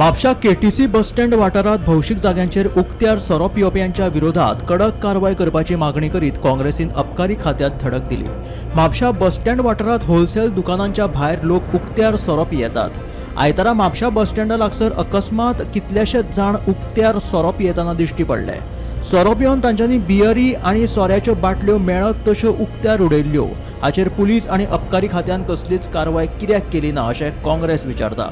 म्हापशा KTC bus stand वाठारांत भौशीक जाग्यांचेर उक्त्यार सोरो पिवप्यांच्या विरोधात कडक कारवाय करपाची मागणी करीत काँग्रेसीन अबकारी खात्यात धडक दिली. म्हापशा बस स्टँड वाठारांत होलसेल दुकानांच्या भायर लोक उक्त्यार सोरो पियेतात. आयतारा म्हापशा बस स्टँडा लागसर अकस्मात कितलेशेच जाण उक्त्यार सोरो पियेतना दिश्टी पडले. सोरो पिवन तांच्यांनी बियरी आनी सोऱ्याच्यो बाटल्यो मेळत तश्यो उक्त्यार उडयल्ल्यो. हाचेर पुलीस आनी अबकारी खात्यान कसलीच कारवाय कित्याक केली ना अशें काँग्रेस विचारता.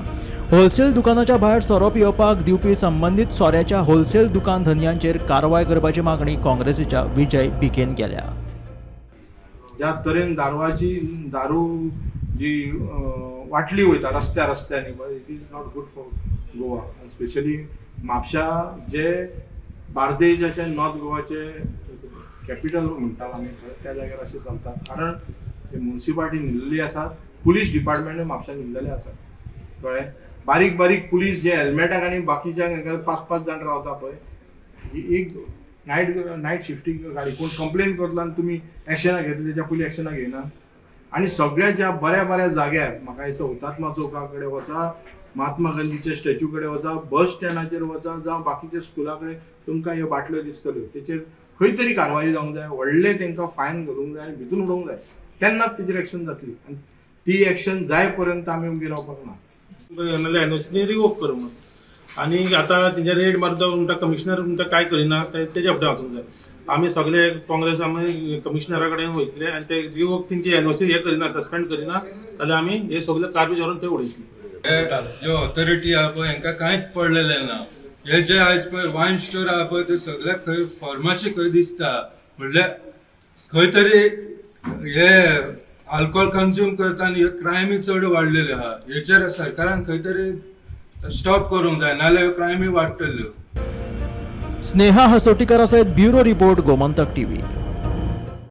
होलसेल दुकानाच्या भायर सोरो पिवपाक दिवपी संबंदीत सोऱ्याच्या होलसेल दुकान धनयांचेर कारवाय करपाची मागणी काँग्रेसीच्या विजय भिकेन केल्या. ज्या तरेन दारवाची दारू जी वांटली वयता रस्त्या रस्त्यांनी, it is not good for Goa, specially म्हापशा जे बार्देजाचे, नॉर्थ गोवाचे कॅपिटल म्हणटात आमी, त्या जाग्यार अशें चलता. कारण ते मुन्सिपाल्टी न्हिल्लेली आसात, पुलीस डिपार्टमेंटूय म्हापशा न्हिल्लेले आसात, कळ्ळें. बारीक बारीक पुलीस जे हेल्मेटाक आनी बाकीच्या हांकां पांच पांच जाण रावता पळय, ही एक नायट शिफ्टींग गाडी कोण कंप्लेन करतलो आनी तुमी एक्शनां घेतली, तेच्या पयलीं एक्शनां घेयना. आनी सगळ्या ज्या बऱ्या बऱ्या जाग्यार, म्हाका दिसता हुतात्मा चौका कडेन वचा, महात्मा गांधीच्या स्टॅच्यू कडेन वचा, बस स्टँडाचेर वचा, जावं बाकीच्या स्कुला कडेन तुमकां ह्यो बाटल्यो दिसतल्यो. तेचेर खंय तरी कारवाय जावंक जाय, व्हडले तांकां फायन घालूंक जाय आनी भितून उडोवंक जाय, तेन्नाच तेचेर एक्शन जातली. आनी ती एक्शन जाय पर्यंत आमी उगी रावपाक ना. नाल्यार एनओसी रिवोक कर म्हणून. आनी आतां तेंचे रेड मारता म्हणटा, कमिशनर म्हणटा काय करिना, तेज्या फुडें वचूंक जाय. आमी सगळे काँग्रेस आमी कमिशनरा कडेन वयतले आनी ते रिवोक तेंची एनओसी हे करिना, सस्पेंड करिना जाल्यार आमी हे सगळे गार्बेज व्हरून ते उडयतले. हे जे ऑथॉरिटी आहा पळय, हांकां कांयच पडलेलें ना. हे जे आयज पळय वायन स्टोर आहा पळय, ते सगळ्याक खंय फार्मासी खंय दिसता. म्हणल्यार खंय तरी हे अल्कोहोल कन्ज्युम करता आनी हे क्रायमी चड वाडलेले आहा. हेचेर सरकारान खंय तरी स्टॉप करूंक जाय, नाल्यार ह्यो क्रायमी वाडटल्यो. स्नेहा हसोटीकर सयत ब्युरो रिपोर्ट, गोमंतक टीव्ही.